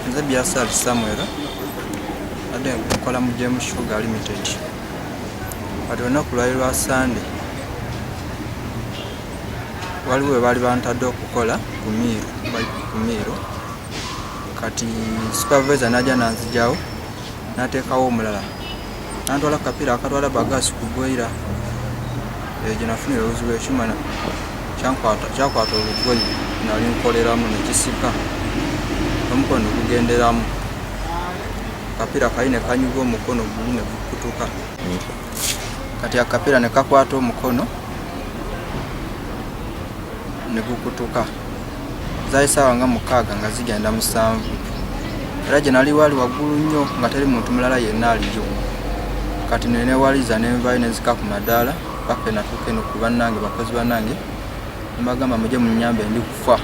Nze Byasali Samuel, ate nkola mu Gem Sugar Limited. Kati olunaku lwali lwa Sande, waliwo we baali bantadde okukola ku miiru ku miiru. Kati supervisor n'ajja n'anzigyawo n'ateekawo omulala n'antwala ku kapiira akatwala bagaasi ku boiler. Eyo gye nafunira obuzibu, ekyuma kyankwata kyakwata olugoye nali nkoleramu ne kisika n'omukono ne gugenderamu, akapiira kali ne kanyuga omukono guli ne gukutuka. Kati akapiira ne kakwata omukono ne gukutuka. Zaali ssaawa nga 6 nga zigenda 7, era gye nali waali waggulu nnyo nga teri muntu mulala yenna aliyo. Kati ne neewaliza ne nvaayo ne nzika ku madaala paka natuuka eno ku bannange, bakozi bannange, ne mbagamba mujje munnyambe ndi kufa.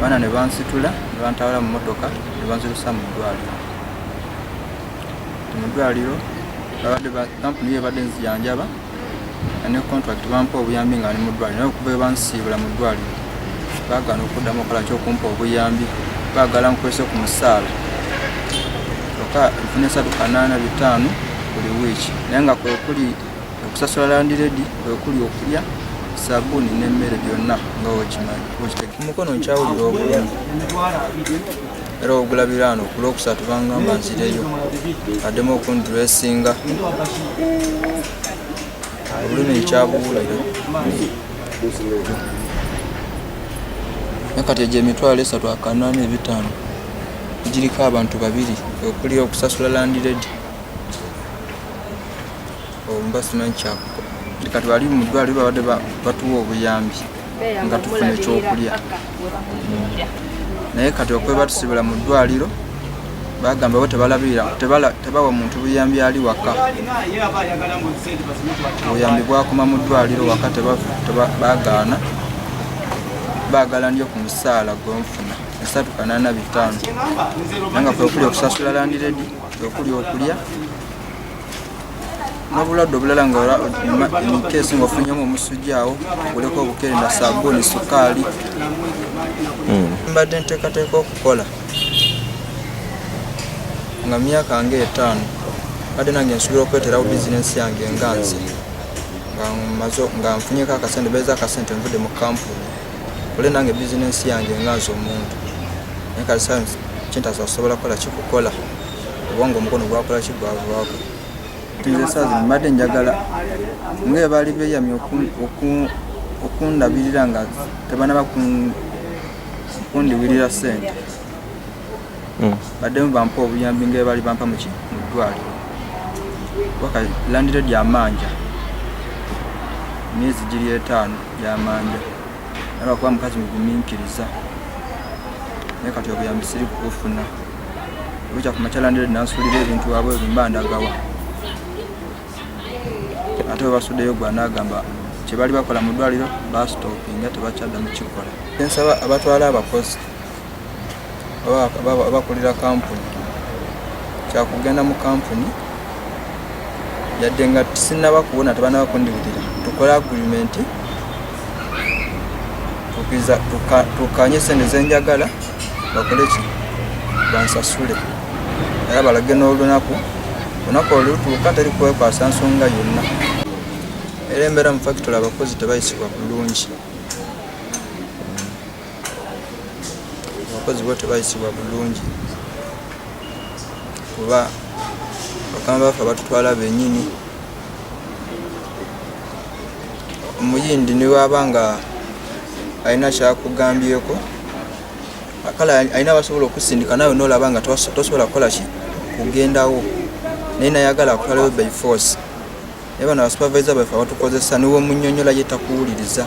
Baana ne bansitula ne bantwala mu mmotoka ne banzirusa mu ddwaliro. Mu ddwaliro babadde kampuni yo ebadde nzijanjaba ne contract bampa obuyambi nga ndi mu ddwaliro, naye okuva we bansiibula mu ddwaliro baagaana okuddamu okukola ki, okumpa obuyambi. Baagala nkwese ku musaala kyokka nfuna 385 buli wiiki, naye nga kwe kuli okusasula landlady, kwe kuli okulya, sabbuuni n'emmere, byonna nga wokimanyi. Omukono nkyawulira obulumi era ogulabira wano. Ku Lwokusatu bangamba nzireyo addemu okundressinga. Obulumi nkyabuwulira, naye kati egyo 385 giriko abantu babiri okuli okusasula landlady, mba simanyi kyakukola. Kati bali mu ddwaliro babadde batuwa obuyambi nga tufuna ekyokulya, naye kati okuba batusibula mu ddwaliro bagamba bo tebalabirira, tebawa muntu buyambi ali waka. Obuyambi bwakoma mu ddwaliro, waka bagaana. Baagala ndyo ku musaala gwenfuna 385, naye nga kwekuli okusasula landlady, kwekuli okulya n'obulwadde obulala, nga in case nga ofunyemu omusujja awo oguleko obukerenda, sabuuni, sukaali. Mbadde nteekateeka okukola nga myaka nga 5, badde nange nsobola okweterawo bizinensi yange nga nze nga nfunyeko akasente, beeza akasente nvudde mu kampuni, kole nange bizinensi yange nga nze omuntu. Naye kati saa kintasobola kukola kikukola obwanga omukono gwakola ki, gwavaako. Nze saa zino mbadde njagala nga baali beeyamye okundabirira nga tebanaba kundiwirira ssente, baddemu bampa obuyambi nga bali bampa muki mu ddwaliro. Waka landlady amanja emyezi giri 5 gyamanja, naye lwakuba mukazi mugumiikiriza, naye kati obuyambi siri kubufuna. Bukya ku makya landlady nansuulira ebintu wabweru, mba ndagawa? Ate bwe basuddeyo gwe anaagamba kye bali bakola mu ddwaliro basitopinga, tebakyaddamu kikola. Nsaba abatwala abakozi oba abakulira kampuni kyakugenda mu kampuni, yadde nga sinnaba kuwona, tebanaba kundiwirira, tukole agreement, tukanye sente zenjagala, bakole ki, bansasule, era balage n'olunaku. Olunaku olutuuka teri kwekwasa nsonga yonna. Era embeera mu factory, abakozi tebayisibwa bulungi, abakozi bo tebayisibwa bulungi kuba bakama baffe batutwala bennyini. Omuyindi niwaba nga alina kyakugambyeko, kale alina basobola okusindika naawe nolaba nga tosobola kukola ki, kugendawo, naye nayagala akutwalewo by force. Naye bano abasupervisor baffe abatukozesa, niwe omunyonyola ye takuwuliriza.